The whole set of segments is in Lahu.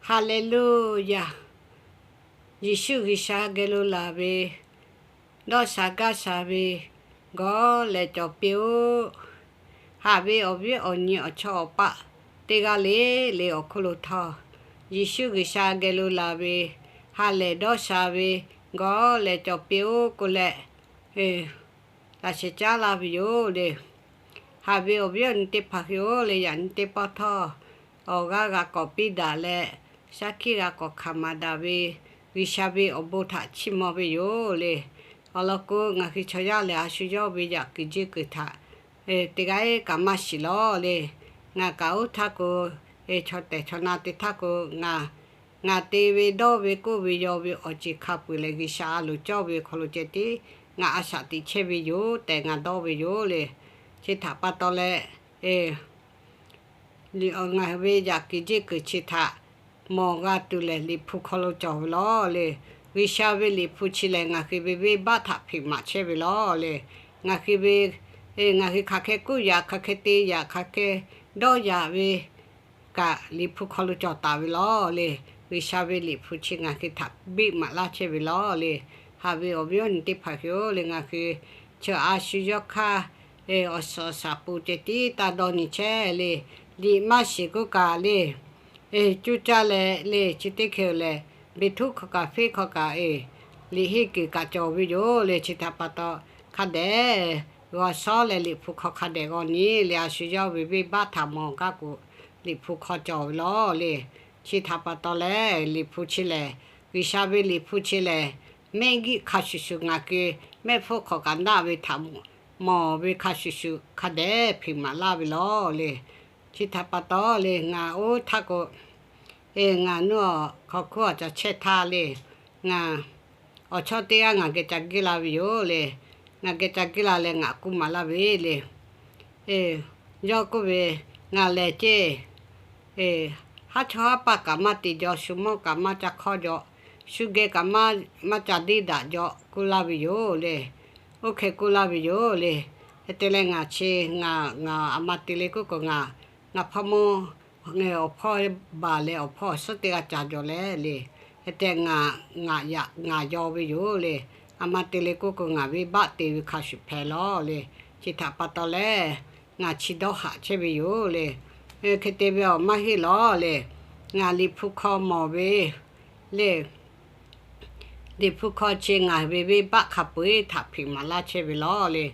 Haˍleˍluˇyaˬ. Yeˍsuˆ G'uiˬsha geh lo laˬ ve dawˇ sha gaˇ sha ve gawˬ leh cawˬ piˇ-oˆ. Haꞈ ve awˬ viˉ awˬ nyi awˬ chawˇ awˬ paˆ teˇ g'aˇ le le awˬ hk'oˆ lo htawˇ, Yeˍsuˆ G'uiˬsha geh lo laˬ ve ha lehˬ dawˇ sha ve gawˬ leh cawˬ piˇ-oˆ k'oˆ leh, laꞈ sheh caˉ laˇ ve yoˬ le. Haꞈ ve awˬ viˉ awˬ nyi teˇ hpaˍ hui-oˬ le, yaꞈ nyi teˇ pawˆ htawˇ awˬ g'aˇ g'a k'awꞈ piˇ daꞈ leh, shaˉ hkiˆ g'a k'awꞈ hkanˍ maˍ daꞈ ve G'uiˬsha ve awˬ bon htaꞈ chiˇ mvuh ve yoˬ le. Awˬ lawn k'o, ngaˬ hui chaw yaˇ lehˬ, a shu yawˇ ve yaꞈ kuiˬ jeˇ kuiˬ htaꞈ teˇ g'aˇ kaꞈ maˇ shiˍ lawˬ le. Ngaˬ kaꞈ oˇ htaˇ k'o, chaw tehˬ chaw na te htaˇ k'o, ngaˬ te ve dawˇ ve k'oˆ ve yaw ve awˬ ceuˬ hk'a peu-eˬ lehˬ, G'uiˬsha a loˍ cawˇ ve hk'aw lo ceh tiˉ ngaˬ a shaꞈ teꞈ chehˇ ve yoˬ tehꞈ ngaˬ dawˇ ve yoˬ le. Chi htaꞈ pa taw leh, ngaˬ hui ve yaꞈ kuiˬ jeˇ kuiˬ chi htaꞈ mawˬ g'a tuˬ lehˬ, Liꞈ hpu hk'aw lo cawˬ ve lawˬ le. G'uiˬsha ve Liꞈ hpu chi lehˬ, ngaˬ hui ve venˇbaˆ htaꞈ hpeꞈ maˍ chehˇ ve lawˬ le. Ngaˬ hui ve, ngaˬ hui hk'aˬ hk'e k'oˆ yaꞈ, hk'aˬ hk'e te yaꞈ, hk'aˬ hk'e dawˇ yaꞈ ve kaꞈ, Liꞈ hpu hk'aw lo cawˬ taˍ ve lawˬ le. G'uiˬsha ve Liꞈ hpu chi ngaˬ hui htaꞈ biˇ maˍ laˇ chehˇ ve lawˬ le. Haꞈ ve awˬ viˉ awˬ nyi teˇ hpaˍ hui-oˬ le, ngaˬ hui chaw a shu yawˇ hk'aˇ awˬ suhˍ awˬ shaˍ pon ceh tiˉ taˇ dawˇ nyi chehˇ le. Liꞈ maˇ shiˍ k'oˆ kaꞈ le, cuˇ caˇ leh le, chi teˇ hkeh lehˬ, beˬ htuˉ hk'aw kaꞈ feˇ hk'aw kaꞈ, liꞈ henˇ kuiˬ kaꞈ cawˬ ve yoˬ le. Chi htaꞈ pa taw, hk'a dehꞈ g'aw shawˉ leh Liꞈ hpu hk'aw hk'a dehꞈ g'aw nyi le. A shu yawˇ ve venˇbaˆ htaꞈ mawˬ gaˇ k'o, Liꞈ hpu hk'aw cawˬ ve lawˬ le. Chi htaꞈ pa taw leh, Liꞈ hpu chi lehˬ, G'uiˬsha ve Liꞈ hpu chi lehˬ, mehˆ g'uiˆ hk'a shuˍ shuˍ ngaˬ hui mehˆ hpfuhˇ hk'awꞈ kaꞈ naˆ ve htaꞈ mawˬ ve hk'a shuˍ shuˍ hk'a dehꞈ hpeꞈ maˍ laˇ ve lawˬ le. Chi htaꞈ pa taw le, ngaˬ oˇ htaˇ k'o, ngaˬ nuˇ awˬ hk'aw hkuˇ awˬ ca chehˇ htaˇ le, ngaˬ awˬ chawˇ teˇ g'aˇ ngaˬ geh ca geˇ la ve yoˬ le. Ngaˬ geh ca geˇ la leh ngaˬ k'oˆ maˍ laˇ ve le. Yawˇ k'oˆ ve, ngaˬ lehˬ ceˇ, haˉ chawˇ haˉ paˇ kaꞈ maˇ te jaw, shu mawˇ kaꞈ maˇ ca hk'awˇ jaw, shu geh kaꞈ maˇ ca deˇ daꞈ jaw k'oˆ laˇ ve yoˬ le. Oˇ hk'e k'oˆ laˇ ve yoˬ le. Hk'e te leh ngaˬ chi, ngaˬ, ngaˬ a ma te le k'oˆ k'o, ngaˬ, ngaˬ hpawˇ mawˇ awˬ hpawˇ baˬ leh awˬ hpawˇ awˬ suhˉ teˇ g'aˇ ca jaw leh le. Hk'e te ngaˬ, ngaˬ yaꞈ ngaˬ yaw ve yoˬ le. A ma te le k'oˆ k'o, ngaˬ venˇbaˆ te ve hk'a shuˍ hpehꞈ lawˬ le. Chi htaꞈ pa taw leh, ngaˬ chi dawˇ haꞈ chehˇ ve yoˬ le. Hk'e te ve awˬ maˇ heˆ lawˬ le. Ngaˬ Liꞈ hpu hk'aw mawˬ ve le. Liꞈ hpu hk'aw chi ngaˬ ve venˇbaˆ hk'a peu-eˬ htaꞈ hpeꞈ maˍ laˇ chehˇ ve lawˬ le.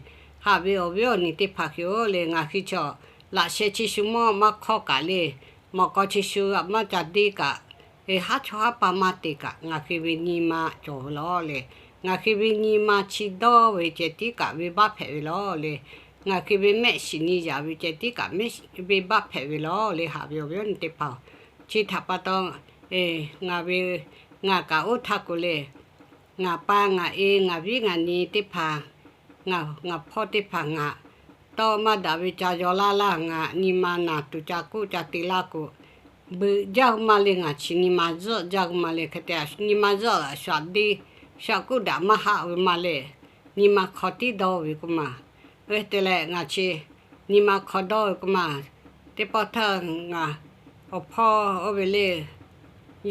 Haꞈ ve awˬ viˉ awˬ nyi teˇ hpaˍ hui-oˬ le, ngaˬ hui chaw laꞈ sheh chi shu mawˇ maˇ hk'awˇ kaꞈ le, mawꞈ k'aw chi shu maˇ ca deˇ kaꞈ, haˉ chawˇ haˉ paˇ maˇ te kaꞈ, ngaˬ hui ve nyi ma cawˬ ve lawˬ le. Ngaˬ hui ve nyi ma chi dawˇ ve ceh tiˉ kaꞈ venˇbaˆ hpehꞈ ve lawˬ le. Ngaˬ hui ve mehˆ shiˍ nyi yaꞈ ve ceh tiˉ kaꞈ venˇbaˆ hpehꞈ ve lawˬ le. Haꞈ ve awˬ viˉ awˬ nyi teˇ hpaˍ-oˬ, chi htaꞈ pa taw, ngaˬ ve, ngaˬ kaꞈ oˇ htaˇ k'o le, ngaˬ pa ngaˬ e ngaˬ viˉ ngaˬ nyi teˇ hpaˍ, ngaˬ, ngaˬ hpawˇ teˇ hpaˍ ngaˬ tawˇ maˇ daꞈ ve ca yaw laˇ laˇ, ngaˬ nyi ma naˬ tuˬ ca k'oˆ ca te laˇ k'o, beuꞈ jaˇ ve maˇ le. Ngaˬ chi nyi ma zuhˆ jaˇ ve maˇ le. Hk'e te nyi ma zuhˆ a shaꞈ deˇ, shaꞈ k'oˆ daꞈ maˇ haˆ ve maˇ le. Nyi ma hk'aw tiˉ dawˇ ve k'oˆ ma. Oˇ hk'e te leh ngaˬ chi nyi ma hk'aw dawˇ ve k'oˆ ma. Teˇ pawˆ htaˇ ngaˬ awˬ hpawˇ oˇ ve le,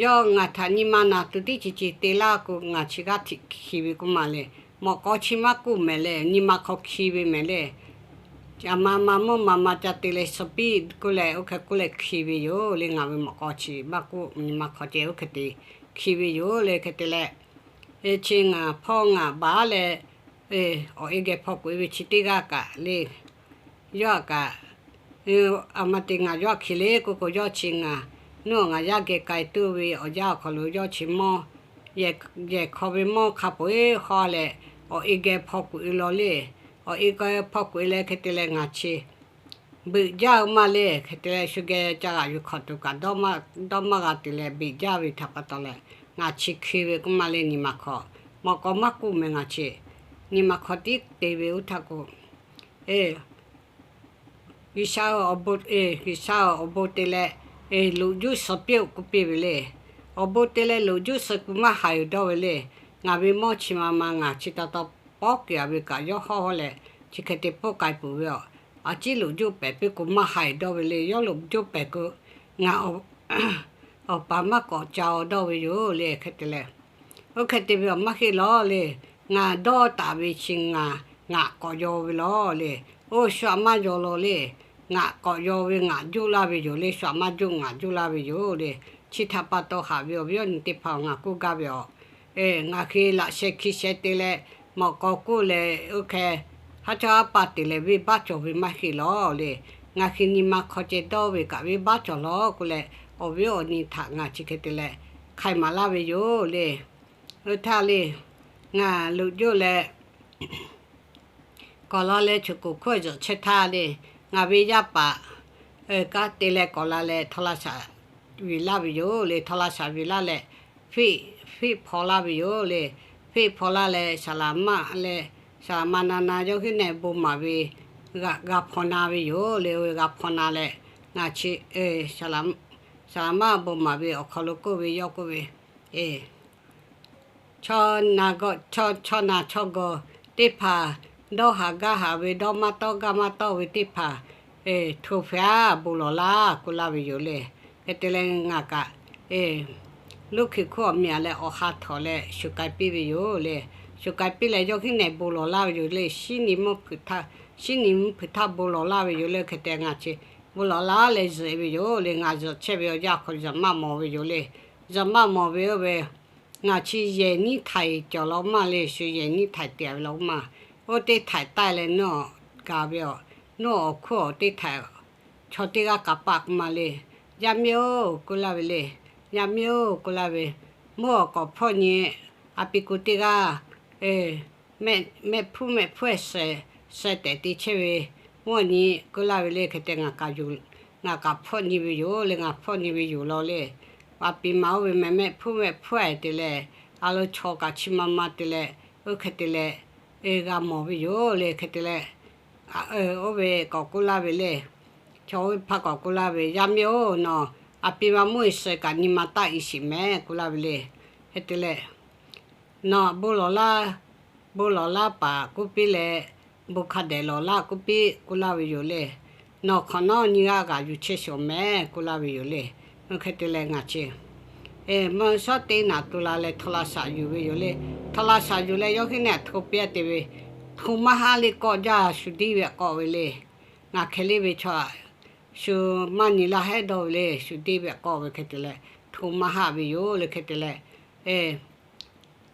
yawˇ ngaˬ htaꞈ nyi ma naˬ tuˬ tiˉ ceuˬ ceuˬ te laˇ k'o, ngaˬ chi g'aˇ hteꞈ hki ve k'oˆ ma le. Mawꞈ k'aw chi maˇ k'oˆ mehˍ le, nyi ma hk'aw hki ve mehˍ le. A ma ma mawˇ ma ma ca te leh suh piˇ k'oˆ leh, oˇ hk'e k'oˆ leh hki ve yoˬ le. Ngaˬ ve mawꞈ k'aw chi maˇ k'oˆ, nyi ma hk'aw ceh oˇ hk'e te hki ve yoˬ le. Hk'e te leh, chi ngaˬ hpawˇ ngaˬ baˬ leh, awˬ e geh hpaw kuˬ e ve chi teˇ g'aˇ kaꞈ le, yawˇ kaꞈ, a ma te ngaˬ yawˇ hk'e le k'oˆ k'o, yawˇ chi ngaˬ nuˇ awˬ ngaˬ yaˇ geh k'ai tuˬ ve awˬ yanˇ awˬ hk'aw lo yawˇ chi mawˇ yehˬ hk'aw ve mawˇ hk'a peu-eˬ haw leh, awˬ e geh hpaw kuˬ e law le. Awˬ e geh hpaw kuˬ e leh hk'e te leh ngaˬ chi beuꞈ jaˇ ve maˇ le. Hk'e te leh shu geh ca g'aꞈ yuˬ hk'awꞈ tuˬ kaꞈ dawˇ maˇ g'a te leh beuꞈ jaˇ ve htaꞈ pa taw leh, ngaˬ chi hki ve k'oˆ ma le. Nyi ma hk'aw, mawꞈ k'aw maˇ k'oˆ mehˍ, ngaˬ chi nyi ma hk'aw tiˉ te ve oˇ htaˇ k'o, e G'uiˬsha awˬ bon, G'uiˬsha awˬ bon te leh, loꞈ juˇ suh piˇ-oˆ k'oˆ piˇ ve le. Awˬ bon te leh loꞈ juˇ suh k'o maˇ haiˬ dawˇ ve le. Ngaˬ ve mawˇ chi ma ma ngaˬ chi taw taw pawˉ kuiˬ a ve kaꞈ yawˇ hawˉ hawˉ leh chi hk'e te pawˆ k'ai peuˬ ve aˬ. A ciˉ loꞈ juˇ pehˍ piˇ k'o maˇ haiˬ dawˇ ve le. Yawˇ loꞈ juˇ pehˍ k'o, ngaˬ awˬ paˍ maˇ k'awꞈ ca-aw dawˇ ve yoˬ le. Hk'e te leh, oˇ hk'e te ve awˬ maˇ heˆ lawˬ le. Ngaˬ dawˇ taˍ ve chi ngaˬ, ngaˬ k'awꞈ yaw ve lawˬ le. Oˇ shu aꞈ maˇ yaw lawˬ le. Ngaˬ k'awꞈ yaw ve ngaˬ juˇ laˇ ve yoˬ le. Shu aꞈ maˇ juˇ ngaˬ juˇ laˇ ve yoˬ le. Chi htaꞈ pa taw haꞈ ve awˬ viˉ awˬ nyi teˇ hpaˍ ngaˬ k'oˆ gaˇ ve aˬ, ngaˬ hk'e laꞈ sheh hki sheh te leh, mawꞈ k'aw k'oˆ leh oˇ hk'e, haˉ chawˇ haˉ pa te leh venˇbaˆ cawˬ ve maˇ heˆ lawˬ le. Ngaˬ hk'e nyi ma hk'aw ceh dawˇ ve kaꞈ venˇbaˆ cawˬ lawˬ k'oˆ leh, awˬ viˉ awˬ nyi htaꞈ ngaˬ chi hk'e te leh hk'ai maˍ laˇ ve yoˬ le. Oˇ htaˇ le, ngaˬ loꞈ jawˇ leh k'awꞈ la leh choˬ koˍ hkawˇ zuhꞈ chehˇ htaˇ le, ngaˬ ve yaˇ paˍ kanˉ te leh k'awꞈ la leh htaw la shaꞈ ve laˇ ve yoˬ le. Htaw la shaꞈ ve laˇ leh, fiˆ hpaw laˇ ve yoˬ le. Fiˆ hpaw laˇ leh, saˍ laˍ maˇ leh, saˍ laˍ ma na na yawˇ hui nehˬ bon maˍ ve g'a hpaw na ve yoˬ le. G'a hpaw na leh, ngaˬ chi saˍ laˍ maˇ bon maˍ ve awˬ hk'aw lo k'oˆ ve, yawˇ k'oˆ ve, chaw na chaw gawˬ teˇ hpaˍ, dawˇ haˍ gaˇ haˍ ve, dawˇ maˇ tawˆ gaˇ maˇ tawˆ ve teˇ hpaˍ, hto hpehꞈ-aˬ, bon lawˬ laˇ k'oˆ laˇ ve yoˬ le. Hk'e te leh ngaˬ kaꞈ, Luˇ hkiˬ hkuˇ awˬ miˬ aꞈ leh awˬ ha htawnˍ leh shu k'ai piˇ ve yoˬ le. Shu k'ai piˇ leh yawˇ hui nehˬ bon lawˬ laˇ ve yoˬ le. Shinˉ nyi mvuhˇ hpeuꞈ htaˇ bon lawˬ laˇ ve yoˬ le. Hk'e te ngaˬ chi bon lawˬ laˇ leh zuhꞈ ve yoˬ le. Ngaˬ zuhꞈ chehˇ ve awˬ yanˇ hk'aw zuhꞈ maˇ mawˬ ve yoˬ le. Zuhꞈ maˇ mawˬ ve oˇ ve, ngaˬ chi yehˬ nyiˉ htaiˍ cawˬ la maˇ le. Shu yehˬ nyiˉ htaiˍ te ve la maˇ. Oˇ teˇ htaiˍ taˇ leh nawˬ gaˬ ve aˬ, nawˬ awˬ hkuˇ awˬ teˇ htaiˍ chaw teˇ g'aˇ k'a paˆ k'o maˇ le. Yaˇ miˇ-oˬ k'oˆ laˇ ve le. Yaˇ miˇ-oˬ k'oˆ laˇ ve, mvuhˇ awˬ k'awꞈ hpawˇ nyi, a pi ku teˇ g'aˇ mehˆ hpfuhˇ mehˆ hpfuhˇ-ehˍ sheh tehꞈ te chehˇ ve, mvuhˇ awˬ nyi k'oˆ laˇ ve le. Hk'e te ngaˬ kaꞈ hpawˇ nyi ve yoˬ le. Ngaˬ hpawˇ nyi ve yoˬ law le. A pi ma oˇ ve mehˆ hpfuhˇ mehˆ hpfuhˇ-ehˍ te leh, a lo chaw kaꞈ chi ma ma te leh, oˇ hk'e te leh g'a mawˬ ve yoˬ le. Hk'e te leh, oˇ ve k'awꞈ k'oˆ laˇ ve le. Chaw oˇ ve hpaˇ k'awꞈ k'oˆ laˇ ve, Yaˇ miˇ-oˬ, nawˬ a pi ma mvuhˇ-ehˍ sheh kaꞈ nyi ma taˆ-e sheˍ mehˍ k'oˆ laˇ ve le. Hk'e te leh, nawˬ bon lawˬ laˇ, bon lawˬ laˇ paˍ k'oˆ piˇ leh, bon hk'a dehꞈ lawˬ laˇ k'oˆ piˇ k'oˆ laˇ ve yoˬ le. Nawˬ hk'awꞈ nawˉ nyiˇ g'aˇ g'aꞈ yuˬ chehˇ sheˍ-oˬ mehˍ k'oˆ laˇ ve yoˬ le. Oˇ hk'e te leh ngaˬ chi mvuhˇ shawˉ teˇ naꞈ tu la leh htaw la shaꞈ yuˬ ve yoˬ le. Htaw la shaꞈ yuˬ leh yawˇ hui nehˬ hto piˇ-a te ve, hto maˇ haˆ le kawˆ jaˇ shu diˇ ve k'awˆ ve le. Ngaˬ hkeh le ve chaw shu maˇ nyi laˇ hehˉ dawˇ ve le. Shu diˇ ve k'awˆ ve hk'e te leh, hto maˇ haˆ ve yoˬ le. Hk'e te leh,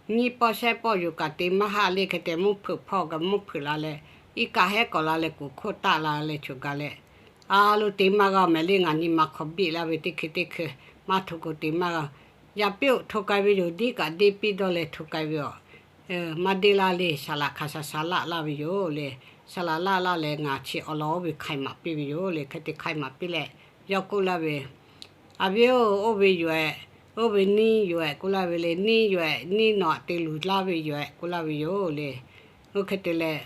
nyiˇ pawˆ shehˆ pawˆ yuˬ kaꞈ te maˇ haˆ le. Hk'e te mvuhˇ hpeuꞈ hpawˇ kaꞈ mvuhˇ hpeuꞈ la leh, iˉ kaˆ hehˉ k'awꞈ la leh kuˬ hkoˇ taˆ la leh choˬ gaˬ leh, a lo te maˇ g'a mehˍ le. Ngaˬ nyi ma hk'aw biˆ laˇ ve teˇ hkui teˇ hkui maˇ hto k'o te maˇ g'a. Yaꞈ piˇ-oˬ, hto k'ai ve yoˬ. Diˇ kaꞈ deˇ piˇ dawˇ leh hto k'ai ve aˬ, maˇ deˇ laˇ le. Saˍ laꞈ hk'a shaˍ shaˍ laˆ laˇ ve yoˬ le. Saˍ laꞈ laˆ laˇ leh ngaˬ chi awˬ lawn oˇ ve hk'ai maˍ piˇ ve yoˬ le. Hk'e te hk'ai maˍ piˇ leh, yawˇ k'oˆ laˇ ve, A viˉ-oˬ, oˇ ve yoˬ-ehˍ, oˇ ve neˇ yoˬ-ehˍ k'oˆ laˇ ve le. Neˇ yoˬ-ehˍ, neˇ nawˬ aꞈ te luˬ laˇ ve yoˬ-ehˍ k'oˆ laˇ ve yoˬ le. Oˇ hk'e te leh,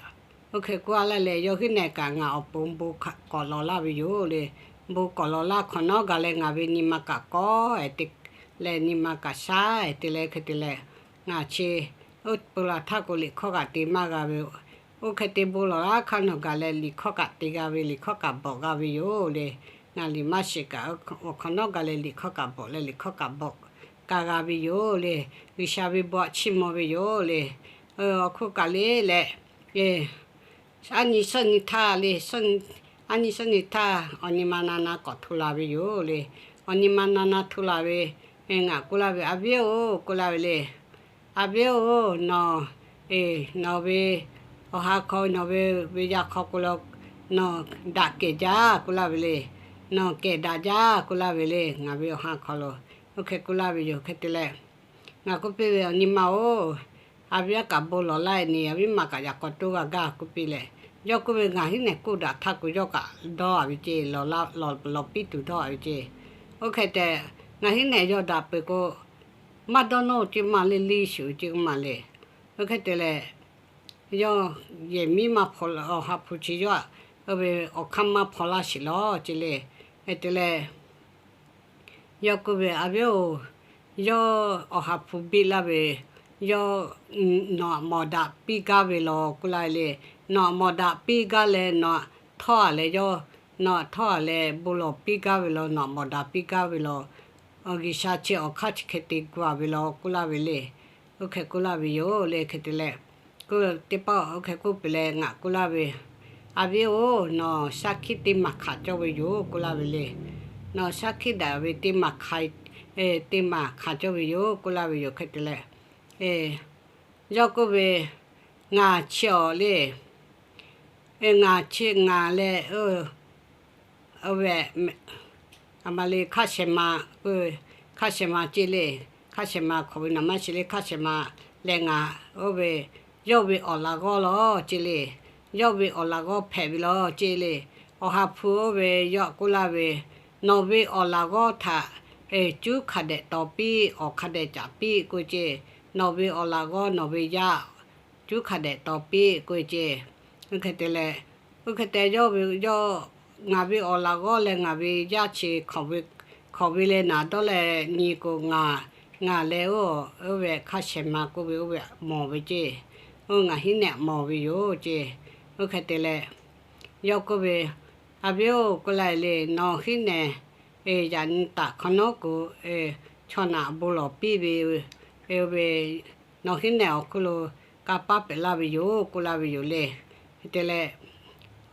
oˇ hk'e k'oˆ laˇ leh, yawˇ hui nehˬ kaꞈ ngaˬ awˬ pon bon k'awꞈ lawˬ laˇ ve yoˬ le. Bon k'awꞈ lawˬ laˇ hk'awꞈ nawˉ gaˬ leh ngaˬ ve nyi ma kaꞈ kawˆ-ehˍ te leh nyi ma kaꞈ shaˉ-ehˍ te leh hk'e te leh, ngaˬ chi oˇ pui laˬ htaˇ k'o liꞈ hkawˇ kaꞈ te maˇ g'a ve. Oˇ hk'e te bon lawˬ laˇ hk'aˇ nawˬ gaˬ leh liꞈ hkawˇ kaꞈ te g'a ve, liꞈ hkawˇ kaꞈ bawꞈ g'a ve yoˬ le. Ngaˬ liꞈ maˇ shiˍ kaꞈ, awˬ hk'awꞈ nawˉ gaˬ leh liꞈ hkawˇ kaꞈ bawꞈ leh liꞈ hkawˇ kaꞈ bawꞈ ka g'a ve yoˬ le. G'uiˬsha ve bon aꞈ chiˇ mvuh ve yoˬ le. Awˬ hk'oˆ kaꞈ le leh, aˉ nyi suhˉ nyi htaˇ le, aˉ nyi suhˉ nyi htaˇ awˬ nyi ma na na k'awꞈ hto la ve yoˬ le. Awˬ nyi ma na na hto la ve, ngaˬ k'oˆ laˇ ve, A viˉ-oˬ k'oˆ laˇ ve le. A viˉ-oˬ, nawˬ, nawˬ ve awˬ ha hk'aw nawˬ ve, ve yaˇ hk'aw k'o la, nawˬ daꞈ kehˬ jaˇ k'oˆ laˇ ve le. Nawˬ kehˬ daꞈ jaˇ k'oˆ laˇ ve le. Ngaˬ ve awˬ ha hk'aw lo oˇ hk'e k'oˆ laˇ ve yoˬ. Hk'e te leh, ngaˬ k'oˆ piˇ ve, Awˬ nyi ma-oˬ, a viˉ kaꞈ bon lawˬ laˇ-e ni, a viˉ ma kaꞈ yaꞈ k'aw toˇ g'a gaˇ k'oˆ piˇ leh, yawˇ k'oˆ ve, Ngaˬ hui nehˬ k'oˆ daꞈ htaˇ k'o yawˇ kaꞈ dawˇ-a ve ceˇ, lawˬ piˇ tuˬ dawˇ-a ve ceˇ. Oˇ hk'e te, ngaˬ hui nehˬ yawˇ daꞈ peuˬ k'o, maˇ dawˇ nawˇ ceˇ maˇ le, liˇ shuˍ ceˇ maˇ le. Oˇ hk'e te leh, yawˇ yehˬ miˉ maˇ hpaw, awˬ ha hpu chi yawˇ, oˇ ve awˬ hk'aˇ maˇ hpaw laˇ sheˍ lawˬ ceˇ le. Hk'e te leh, yawˇ k'oˆ ve, A viˉ-oˬ, yawˇ awˬ ha hpu biˆ laˇ ve, yawˇ nawˬ aꞈ mawˬ daꞈ piˇ gaˇ ve lawˬ k'oˆ laˇ ve le. Nawˬ aꞈ mawˬ daꞈ piˇ gaˇ leh nawˬ aꞈ htawˇ-a leh yawˇ, nawˬ aꞈ htawˇ-a leh bon lawˬ piˇ gaˇ ve lawˬ, nawˬ aꞈ mawˬ daꞈ piˇ gaˇ ve lawˬ, G'uiˬsha chi awˬ hk'aˇ chi hk'e te gu a ve law k'oˆ laˇ ve le. Oˇ hk'e k'oˆ laˇ ve yoˬ le. Hk'e te leh, k'o teˇ pawˆ oˇ hk'e k'oˆ peuˬ leh ngaˬ k'oˆ laˇ ve, A viˉ-oˬ, nawˬ shaˉ hkiˆ teˇ maˬ hkanˍ cawˇ ve yoˬ k'oˆ laˇ ve le. Nawˬ shaˉ hkiˆ daꞈ ve teˇ maˬ hkanˍ, teˇ maˬ hkanˍ cawˇ ve yoˬ k'oˆ laˇ ve yoˬ. Hk'e te leh, yawˇ k'oˆ ve, Ngaˬ chi awˬ le, ngaˬ chi ngaˬ leh, oˇ ve, a ma le hk'a shehˍ ma, hk'a shehˍ ma ceˇ le. Hk'a shehˍ ma hk'awꞈ ve naˍ maˇ shiˍ le. Hk'a shehˍ ma leh ngaˬ oˇ ve, yawˇ ve awˬ laꞈ g'awˇ law ceˇ le. Yawˇ ve awˬ laꞈ g'awˇ hpehꞈ ve law ceˇ le. Awˬ ha hpu oˇ ve yawˇ k'oˆ laˇ ve, Nawˬ ve awˬ laꞈ g'awˇ htaꞈ cuˉ hk'a dehꞈ taw piˇ, awˬ hk'a dehꞈ caˍ piˇ k'oˆ ceˇ. Nawˬ ve awˬ laꞈ g'awˇ nawˬ ve yaˇ cuˉ hk'a dehꞈ taw piˇ k'oˆ ceˇ. Oˇ hk'e te leh, oˇ hk'e te yawˇ ve, yawˇ, Ngaˬ ve awˬ laꞈ g'awˇ leh ngaˬ ve yaˇ chi hk'awꞈ ve leh naˍ dawˇ leh nyi k'o, ngaˬ, ngaˬ leh oˇ, oˇ ve hk'a shehˍ ma k'oˆ ve oˇ ve mawˬ ve ceˇ. Oˇ ngaˬ hiˉ nehˬ mawˬ ve yoˬ ceˇ. Oˇ hk'e te leh, yawˇ k'oˆ ve, A viˉ-oˬ k'oˆ laˇ ve le, nawˬ hiˉ nehˬ yaꞈ nyi taꞈ hk'awꞈ nawˉ k'o, chaw naꞈ bon lawˬ piˇ ve, ve, nawˬ hiˉ nehˬ awˬ hk'oˆ lo kanˇ paˉ pehꞈ laˇ ve yoˬ k'oˆ laˇ ve yoˬ le. Hk'e te leh,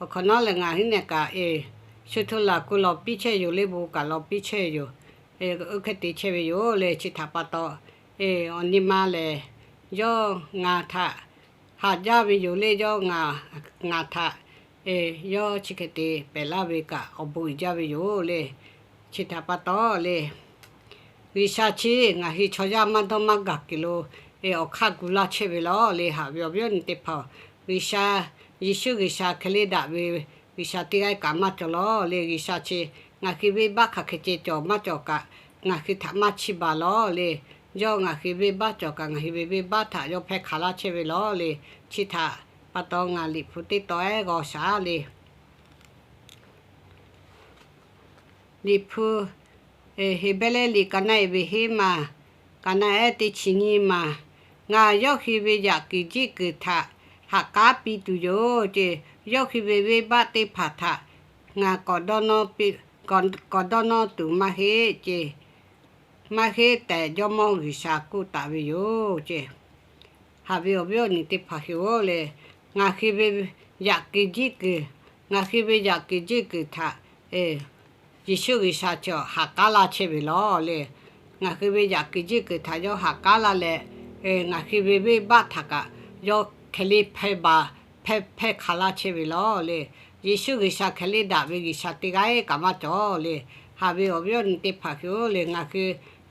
awˬ hk'awꞈ nawˉ lehˬ ngaˬ hiˉ nehˬ kaꞈ, shu hto laˬ k'o lawˬ piˇ chehˇ yoˬ le, bon kaꞈ lawˬ piˇ chehˇ yoˬ. Oˇ hk'e te chehˇ ve yoˬ le. Chi htaꞈ pa taw, awˬ nyi ma lehˬ, yawˇ ngaˬ htaꞈ haꞈ jaˇ ve yoˬ le. Yawˇ ngaˬ, ngaˬ htaꞈ, yawˇ chi hk'e te pehꞈ laˇ ve kaꞈ awˬ bon uiˍ jaˇ ve yoˬ le. Chi htaꞈ pa taw le, G'uiˬsha chi ngaˬ hui chaw yaˇ maˇ dawˇ maˇ gaˬ kuiˬ lo awˬ hk'aˇ gu laˇ chehˇ ve law le. Haꞈ ve awˬ viˉ awˬ nyi teˇ hpaˍ-oˬ, G'uiˬsha, Yeˍsuˆ G'uiˬsha hk'e le daꞈ ve G'uiˬsha teˇ g'aˇ kaꞈ maˇ cawˬ law le. G'uiˬsha chi ngaˬ hui venˇbaˆ hk'aˬ hk'e ceh cawˬ maˇ cawˬ kaꞈ, ngaˬ hui htaꞈ maˇ chiˇ baˬ law le. Yawˇ ngaˬ hui venˇbaˆ cawˬ kaꞈ, ngaˬ hui ve venˇbaˆ htaꞈ yawˇ hpehˇ hk'aˬ laˇ chehˇ ve law le. Chi htaꞈ pa taw ngaˬ Liꞈ hpu teˇ taw ehˉ g'aw shaˍ le. Liꞈ hpu, Heˍbrehˇ liꞈ ka naˆ e ve heˉ maˬ, ka naˆ ehˉ teˇ chi nyiˇ maˬ. Ngaˬ yawˇ hui ve yaꞈ kuiˬ jiˆ kuiˬ htaꞈ ha k'aˉ piˇ tuˬ yoˬ ceˇ. Yawˇ hui ve venˇbaˆ teˇ hpaˍ htaꞈ ngaˬ k'awꞈ dawˇ nawˇ tuˬ maˇ heˆ ceˇ. Maˇ heˆ tehꞈ Jawˇmawˇ G'uiˬsha k'oˆ taˍ ve yoˬ ceˇ. Haꞈ ve awˬ viˉ awˬ nyi teˇ hpaˍ hui-oˬ le, ngaˬ hui ve yaꞈ kuiˬ jiˆ kuiˬ, ngaˬ hui ve yaꞈ kuiˬ jiˆ kuiˬ htaꞈ Yeˍsuˆ G'uiˬsha chi ha k'aˉ laˇ chehˇ ve law le. Ngaˬ hui ve yaꞈ kuiˬ jiˆ kuiˬ htaꞈ yawˇ ha k'aˉ laˇ leh, ngaˬ hui ve venˇbaˆ htaꞈ kaꞈ yawˇ hk'e le hpehˇ baˬ, hpehˇ hk'aˬ laˇ chehˇ ve law le. Yeˍsuˆ G'uiˬsha hk'e le daꞈ ve G'uiˬsha teˇ g'aˇ kaꞈ maˇ cawˬ le. Haꞈ ve awˬ viˉ awˬ nyi teˇ hpaˍ hui-oˬ le, ngaˬ hui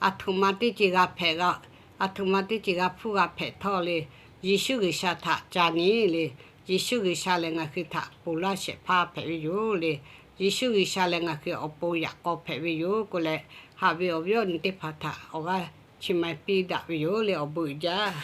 aˬ htoꞈ ma teˇ ceuˬ g'a hpehꞈ, aˬ htoꞈ ma teˇ ceuˬ g'a hpuˇ g'a hpehꞈ htawˇ le, Yeˍsuˆ G'uiˬsha htaꞈ ca nyi le. Yeˍsuˆ G'uiˬsha lehˬ ngaˬ hui htaꞈ ponˬ laˇ shehˍ hpaˇ hpehꞈ ve yoˬ le. Yeˍsuˆ G'uiˬsha lehˬ ngaˬ hui awˬ pon yaꞈ k'aw hpehꞈ ve yoˬ k'oˆ leh, haꞈ ve awˬ viˉ awˬ nyi teˇ hpaˍ htaꞈ awˬ g'aˇ chi ma piˇ daꞈ ve yoˬ le. Awˬ bon uiˍ jaˇ.